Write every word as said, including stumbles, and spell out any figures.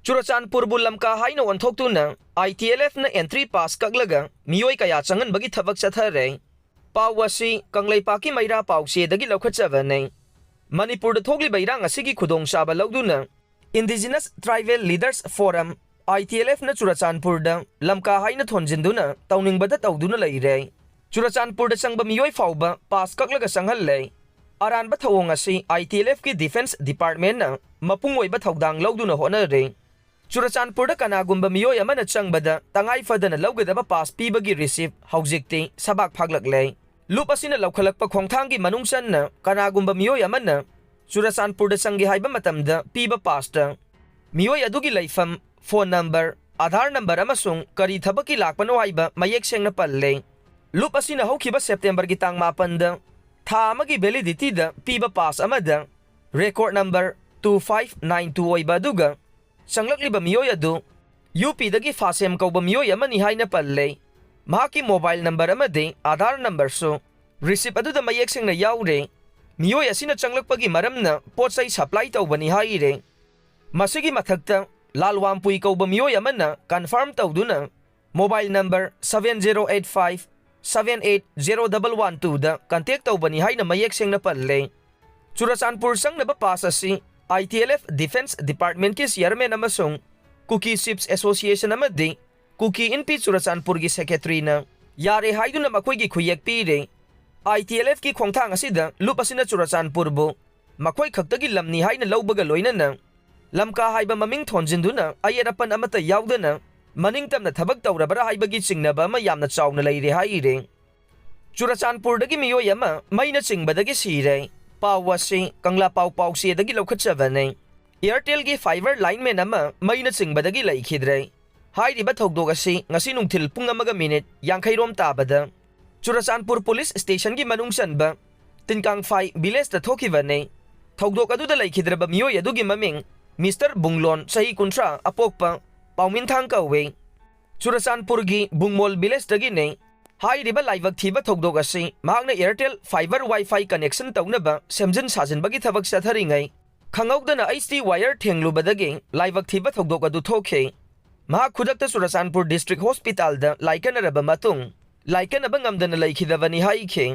ꯆꯨꯔꯆꯥꯟꯄꯨꯔꯕꯨ ꯂꯝꯀꯥ ꯍꯥꯏꯅ ꯑꯣꯟꯊꯣꯛꯇꯨꯅ ITLFꯅ entry pass ꯀꯛꯂꯒ ꯃꯤꯑꯣꯏ ꯀꯌꯥ ꯆꯪꯍꯟꯕꯒꯤ ꯊꯕꯛ ꯆꯠꯊꯔꯦ꯫ ꯄꯥꯎ ꯑꯁꯤ ꯀꯪꯂꯩꯄꯥꯛꯀꯤ ꯃꯩꯔꯥ ꯄꯥꯎꯆꯦꯗꯒꯤ ꯂꯧꯈꯠꯆꯕꯅꯤ꯫ ꯃꯅꯤꯄꯨꯔꯗ ꯊꯣꯛꯂꯤꯕ ꯏꯔꯥꯡ ꯑꯁꯤꯒꯤ ꯈꯨꯗꯣꯡꯆꯥꯕ ꯂꯧꯗꯨꯅ Indigenous Tribal Leaders Forum, ITLFꯅ ꯆꯨꯔꯆꯥꯟꯄꯨꯔꯗ ꯂꯝꯀꯥ ꯍꯥꯏꯅ ꯊꯣꯟꯖꯤꯟꯗꯨꯅ ꯇꯧꯅꯤꯡꯕꯗ ꯇꯧꯗꯨꯅ ꯂꯩꯔꯦ꯫ ꯆꯨꯔꯆꯥꯟꯄꯨꯔꯗ ꯆꯪꯕ ꯃꯤꯑꯣꯏ ꯐꯥꯎꯕ pass ꯀꯛꯂꯒ ꯆꯪꯍꯜꯂꯦ꯫ ꯑꯔꯥꯟꯕ ꯊꯧꯑꯣꯡ ꯑꯁꯤ ITLFꯀꯤ Defence Departmentꯅ ꯃꯄꯨꯡ ꯑꯣꯏꯕ ꯊꯧꯗꯥꯡ ꯂꯧꯗꯨꯅ ꯍꯣꯠꯅꯔꯦ꯫ ꯆꯨꯔꯆꯥꯟꯄꯨꯔꯗ ꯀꯅꯥꯒꯨꯝꯕ ꯃꯤꯑꯣꯏ ꯑꯃꯅ ꯆꯪꯕꯗ ꯇꯉꯥꯏ ꯐꯗꯅ ꯂꯧꯒꯗꯕ pass ꯄꯤꯕꯒꯤ receipt ꯍꯧꯖꯤꯛꯇꯤ ꯁꯕꯥꯛ ꯐꯥꯛꯂꯛꯂꯦ꯫ ꯂꯨꯞ ꯑꯁꯤꯅ ꯂꯧꯈꯠꯂꯛꯄ ꯈꯣꯡꯊꯥꯡꯒꯤ ꯃꯅꯨꯡ ꯆꯟꯅ ꯀꯅꯥꯒꯨꯝꯕ ꯃꯤꯑꯣꯏ ꯑꯃꯅ ꯆꯨꯔꯆꯥꯟꯄꯨꯔꯗ ꯆꯪꯒꯦ ꯍꯥꯏꯕ ꯃꯇꯝꯗ ꯄꯤꯕ passꯇ ꯃꯤꯑꯣꯏ ꯑꯗꯨꯒꯤ ꯂꯩꯐꯝ, phone number, Aadhaar number ꯑꯃꯁꯨꯡ ꯀꯔꯤ ꯊꯕꯛꯀꯤ ꯂꯥꯛꯄꯅꯣ ꯍꯥꯏꯕ ꯃꯌꯦꯛ ꯁꯦꯡꯅ ꯄꯜꯂꯦ꯫ ꯂꯨꯞ ꯑꯁꯤꯅ ꯍꯧꯈꯤꯕ Septemberꯒꯤ ꯇꯥꯡ ꯃꯥꯄꯟꯗ ꯊꯥ ꯑꯃꯒꯤ validityꯗ ꯄꯤꯕ pass ꯑꯃꯗ record number two five nine two ꯑꯣꯏꯕ ꯑꯗꯨꯒ ꯆꯪꯂꯛꯂꯤꯕ ꯃꯤꯑꯣꯏ ꯑꯗꯨ UPꯗꯒꯤ ꯐꯥꯁꯦꯝ ꯀꯧꯕ ꯃꯤꯑꯣꯏ ꯑꯃꯅꯤ ꯍꯥꯏꯅ ꯄꯜꯂꯦ꯫ ꯃꯍꯥꯛꯀꯤ mobile number ꯑꯃꯗꯤ Aadhaar numberꯁꯨ receipt ꯑꯗꯨꯗ ꯃꯌꯦꯛ ꯁꯦꯡꯅ ꯌꯥꯎꯔꯦ꯫ ꯃꯤꯑꯣꯏ ꯑꯁꯤꯅ ꯆꯪꯂꯛꯄꯒꯤ ꯃꯔꯝꯅ ꯄꯣꯠ ꯆꯩ supply ꯇꯧꯕꯅꯤ ꯍꯥꯏꯔꯦ꯫ ꯃꯁꯤꯒꯤ ꯃꯊꯛꯇ ꯂꯥꯜꯋꯥꯝꯄꯨꯏ ꯀꯧꯕ ꯃꯤꯑꯣꯏ ꯑꯃꯅ confirm ꯇꯧꯗꯨꯅ mobile number seven zero eight five seven eight zero double one twoꯗ contact ꯇꯧꯕꯅꯤ ꯍꯥꯏꯅ ꯃꯌꯦꯛ ꯁꯦꯡꯅ ꯄꯜꯂꯦ꯫ ꯆꯨꯔꯆꯥꯟꯄꯨꯔ ꯆꯪꯅꯕ pass ꯑꯁꯤ ITLF Defence Departmentꯀꯤ chairman ꯑꯃꯁꯨꯡ Kuki Chiefs Association ꯑꯃꯗꯤ Kuki Inpi ꯆꯨꯔꯆꯥꯟꯄꯨꯔꯒꯤ secretaryꯅ ꯌꯥꯔꯦ ꯍꯥꯏꯗꯨꯅ ꯃꯈꯣꯏꯒꯤ ꯈꯨꯌꯦꯛ ꯄꯤꯔꯦ꯫ ITLFꯀꯤ ꯈꯣꯡꯊꯥꯡ ꯑꯁꯤꯗ ꯂꯨꯞ ꯑꯁꯤꯅ ꯆꯨꯔꯆꯥꯟꯄꯨꯔꯕꯨ ꯃꯈꯣꯏ ꯈꯛꯇꯒꯤ ꯂꯝꯅꯤ ꯍꯥꯏꯅ ꯂꯧꯕꯒ ꯂꯣꯏꯅꯅ ꯂꯝꯀꯥ ꯍꯥꯏꯕ ꯃꯃꯤꯡ ꯊꯣꯟꯖꯤꯟꯗꯨꯅ ꯑꯌꯦꯠ ꯑꯄꯟ ꯑꯃꯠꯇ ꯌꯥꯎꯗꯅ ꯃꯅꯤꯡꯇꯝꯅ ꯊꯕꯛ ꯇꯧꯔꯕ꯭ꯔꯥ ꯍꯥꯏꯕꯒꯤ ꯆꯤꯡꯅꯕ ꯑꯃ ꯌꯥꯝꯅ ꯆꯥꯎꯅ ꯂꯩꯔꯦ ꯍꯥꯏꯔꯦ꯫ ꯆꯨꯔꯆꯥꯟꯄꯨꯔꯗꯒꯤ ꯃꯤꯑꯣꯏ ꯑꯃ ꯃꯩꯅ ꯆꯤꯡꯕꯗꯒꯤ ꯁꯤꯔꯦ꯫ ꯄꯥꯎ ꯑꯁꯤ ꯀꯪꯂꯥ ꯄꯥꯎ ꯄꯥꯎꯆꯦꯗꯒꯤ ꯂꯧꯈꯠꯆꯕꯅꯤ꯫ Airtelꯒꯤ fiber lineman ꯑꯃ ꯃꯩꯅ ꯆꯤꯡꯕꯗꯒꯤ ꯂꯩꯈꯤꯗ꯭ꯔꯦ꯫ ꯍꯥꯏꯔꯤꯕ ꯊꯧꯗꯣꯛ ꯑꯁꯤ ꯉꯁꯤ ꯅꯨꯡꯊꯤꯜ ꯄꯨꯡ ꯑꯃꯒ minute ꯌꯥꯡꯈꯩ ꯔꯣꯝ ꯇꯥꯕꯗ ꯆꯨꯔꯆꯥꯟꯄꯨꯔ police stationꯒꯤ ꯃꯅꯨꯡ ꯆꯟꯕ ꯇꯤꯟꯀꯥꯡꯐꯥꯏ villageꯇ ꯊꯣꯛꯈꯤꯕꯅꯤ꯫ ꯊꯧꯗꯣꯛ ꯑꯗꯨꯗ ꯂꯩꯈꯤꯗ꯭ꯔꯕ ꯃꯤꯑꯣꯏ ꯑꯗꯨꯒꯤ ꯃꯃꯤꯡ Mister ꯕꯨꯡꯂꯣꯟ, ꯆꯍꯤ ꯀꯨꯟꯊ꯭ꯔꯥ, ꯑꯄꯣꯛꯄ ꯄꯥꯎꯃꯤꯟꯊꯥꯡ ꯀꯧꯏ꯫ ꯆꯨꯔꯆꯥꯟꯄꯨꯔꯒꯤ ꯕꯨꯡꯃꯣꯜ villageꯇꯒꯤꯅꯤ꯫ ꯍꯥꯏꯔꯤꯕ ꯂꯥꯏꯕꯛ ꯊꯤꯕ ꯊꯧꯗꯣꯛ ꯑꯁꯤ ꯃꯍꯥꯛꯅ Airtel fiber Wi-Fi connection ꯇꯧꯅꯕ ꯁꯦꯝꯖꯤꯟ ꯁꯥꯖꯤꯟꯕꯒꯤ ꯊꯕꯛ ꯆꯠꯊꯔꯤꯉꯩ ꯈꯪꯍꯧꯗꯅ ꯑꯩꯆ ꯗꯤ ꯋꯥꯌꯔ ꯊꯦꯡꯂꯨꯕꯗꯒꯤ ꯂꯥꯏꯕꯛ ꯊꯤꯕ ꯊꯧꯗꯣꯛ ꯑꯗꯨ ꯊꯣꯛꯈꯤ꯫ ꯃꯍꯥꯛ ꯈꯨꯗꯛꯇ ꯆꯨꯔꯆꯥꯟꯄꯨꯔ ꯗꯤꯁꯇ꯭ꯔꯤꯛ ꯍꯣꯁꯄꯤꯇꯥꯜꯗ ꯂꯥꯏꯀꯠꯅꯔꯕ ꯃꯇꯨꯡ, ꯂꯥꯏꯀꯠꯅꯕ ꯉꯝꯗꯅ ꯂꯩꯈꯤꯗꯕꯅꯤ ꯍꯥꯏꯈꯤ꯫